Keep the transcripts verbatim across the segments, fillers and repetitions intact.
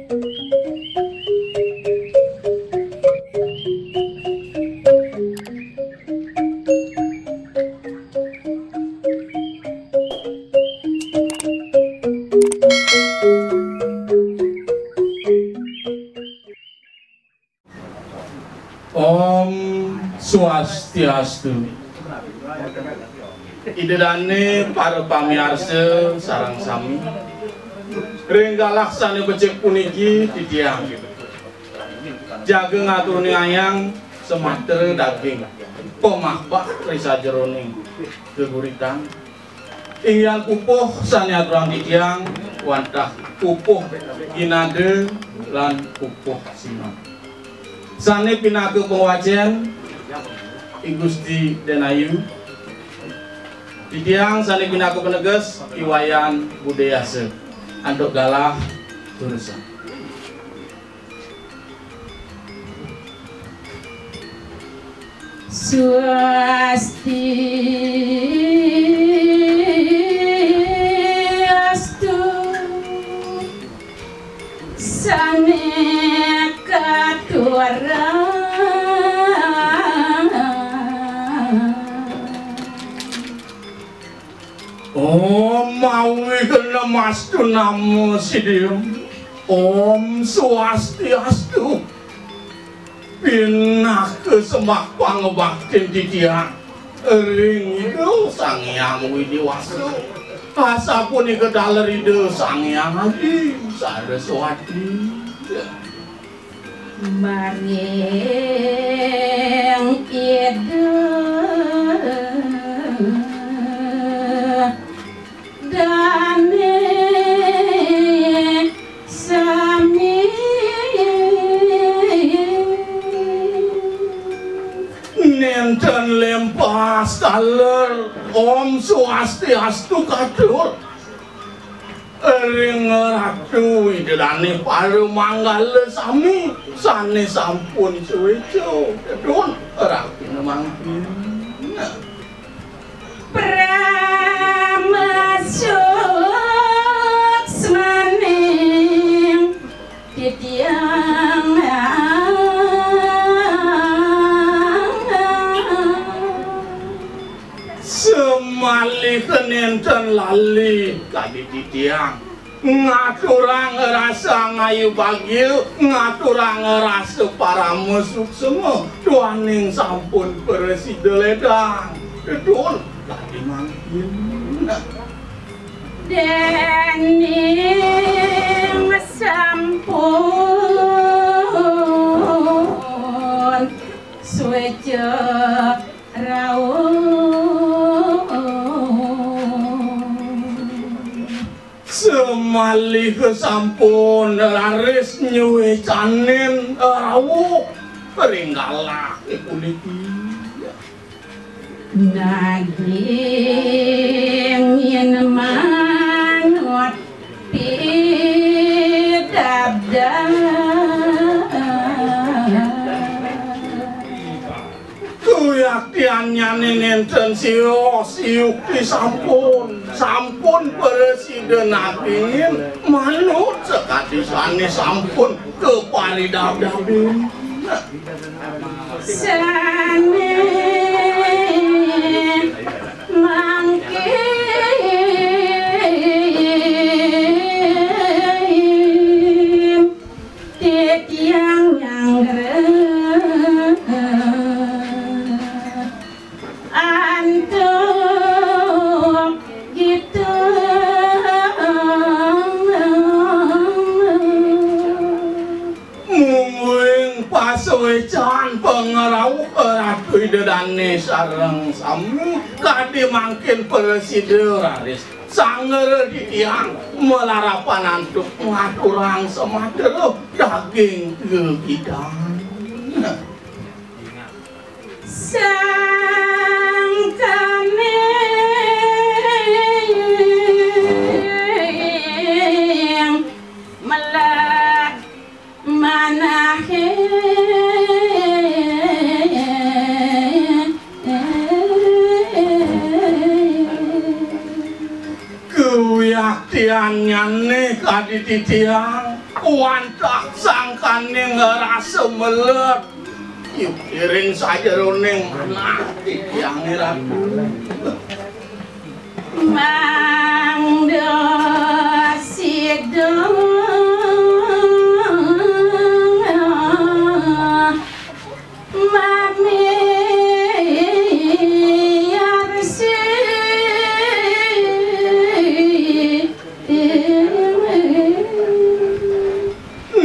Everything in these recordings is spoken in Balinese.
Om Swastiastu. Ida dane para pamiarsa sareng sami. Ring galah sane becik puniki titiang jaga ngaturning ayang sematra daging pamahbah ri sajeroning geguritan. Inggih pupuh sane aturang titiang wantah pupuh ginada lan pupuh sinom. Sane pinaka pawacen I Gusti Denayu, titiang sane pinaka paneges I Wayan Budayasa antuk galah durusang. Swasti astu sane katurang. Om awighnam astu namo siddhim. Om swastiastu. Pinaka sembah pangabaktin titiang ring Ida Sang Hyang Widhi Wasa. Asapunika taler Ida Sang Hyang Adi Saraswati. Maring Ida dane sami. Nenten lempas taler. Om swastiastu katur. Ring Ratu Ida dane para manggala sami sane sampun sueca tedun ratina mangkin. Pramasuksmaning titiang. Samaliha nenten lali kadi titiang ngaturang rasa ngayu bagia, ngaturang rasa parama suksma duaning sampun prasida ledang. Tedun kadi mangkin. Dening sampun sueca rauh. Samaliha sampun raris nyuecanin rauh ring galah puniki. Nagingin manut pidabdab. Kuyaktiannyane nenten sios yukti sampun, sampun prasida nagingin manut sakadi sane sampun kaparidabdabin. Sane mangkin titiang nyanggra antuk gita. Mungguing pasuecan pangrauh Ratu Ida Dane sareng sami kadi mangkin prasida raris sanggra titiang malarapan antuk ngaturang samatra daging gegidang. Sangkaning melat manahe. Kuyaktiannyane kadi titiang Wantah sangkaning rasa meled, yukti ring sajeroning manah titiang, Ratu. Mangda sida mamiarsa.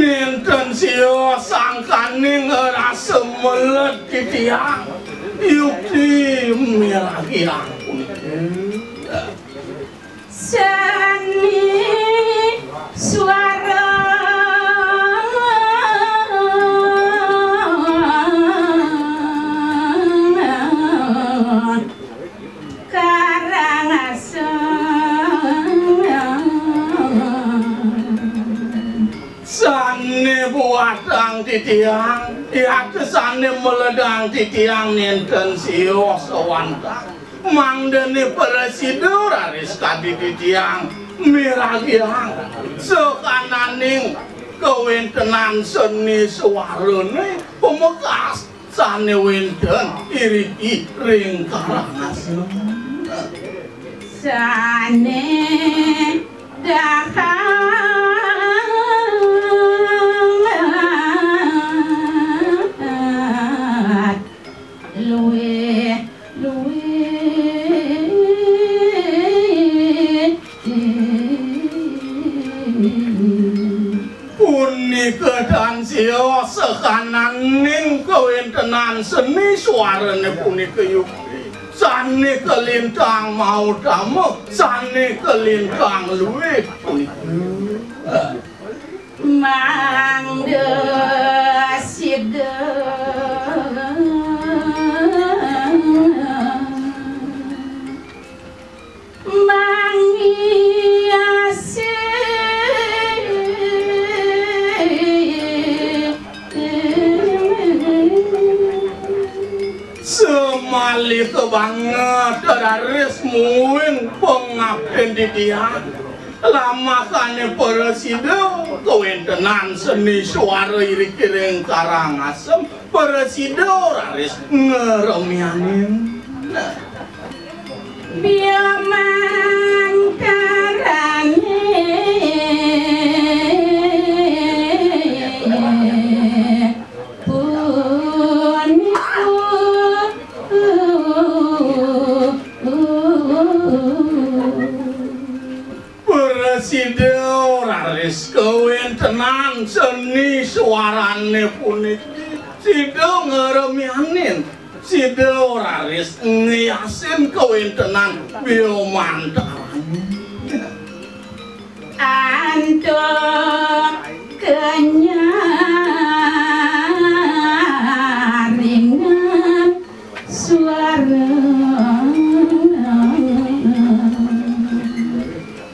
Nénten sios sangkaning rasa meled titiang, yukti miragiang puniki. Seni suara Karangasem. Sané buatang titiang, yata sané meledang titiang nénten sios sawantah. Mangdané prasida raris kadi titiang miragiang sakananing kawéntenan seni swarané pamekas sané wénten iriki ring Karangasem. Sané dahat luwih, luwih. Punika tan sios sakananing kawéntenan seni swarané punika, yukti sané kalintang mautama, sané kalintang luwih punika. Mangda sida mangiasi. Samalih kabanget raris mungguing pangaptin titiang. Lamakané prasida kawéntenan seni swara iriki ring Karangasem, prasida raris ngremianin. Biomantarané punika. Prasida raris kawéntenan seni swarané puniki. Sida ngremianin, sida raris ngiasin kawéntenan biomantarané. Antuk kanyaringan suara.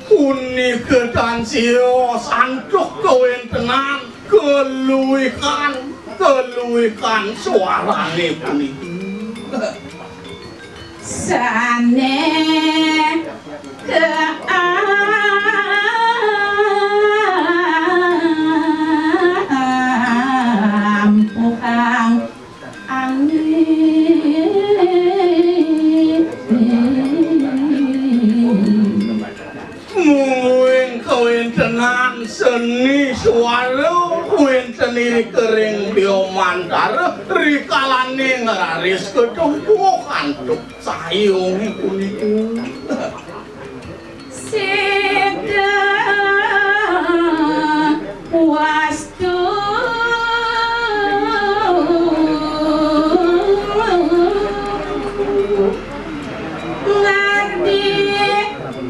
Punika tan sios antuk kawéntenan kaluihan, kaluihan swarané puniki. Sané kaampuhang angin. Mungguing kawéntenan seni swara wénten iriki ring biomantara, rikalaning raris katumpuh antuk sayungé punika. Sida wastu ngardi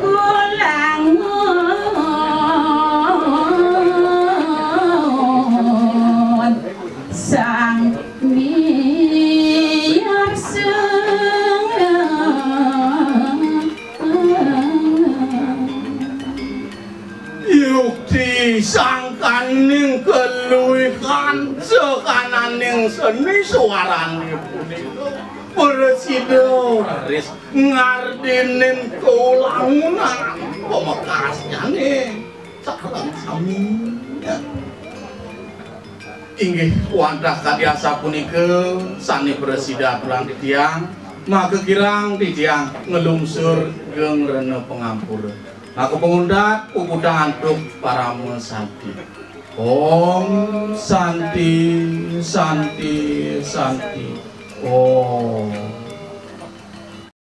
kulangun sang miarsa. Yukti sangkaning kaluihan sakananing seni swarané punika, prasida raris ngardinin kalangunan pamekasnyané sareng sami. Inggih wantah kadi asapunika sane prasida aturang titiang, maka kirang titiang nglungsur geng rena pangampura. Maka panguntat puputang antuk parama santi. Om Santi, Santi, Santi. Om.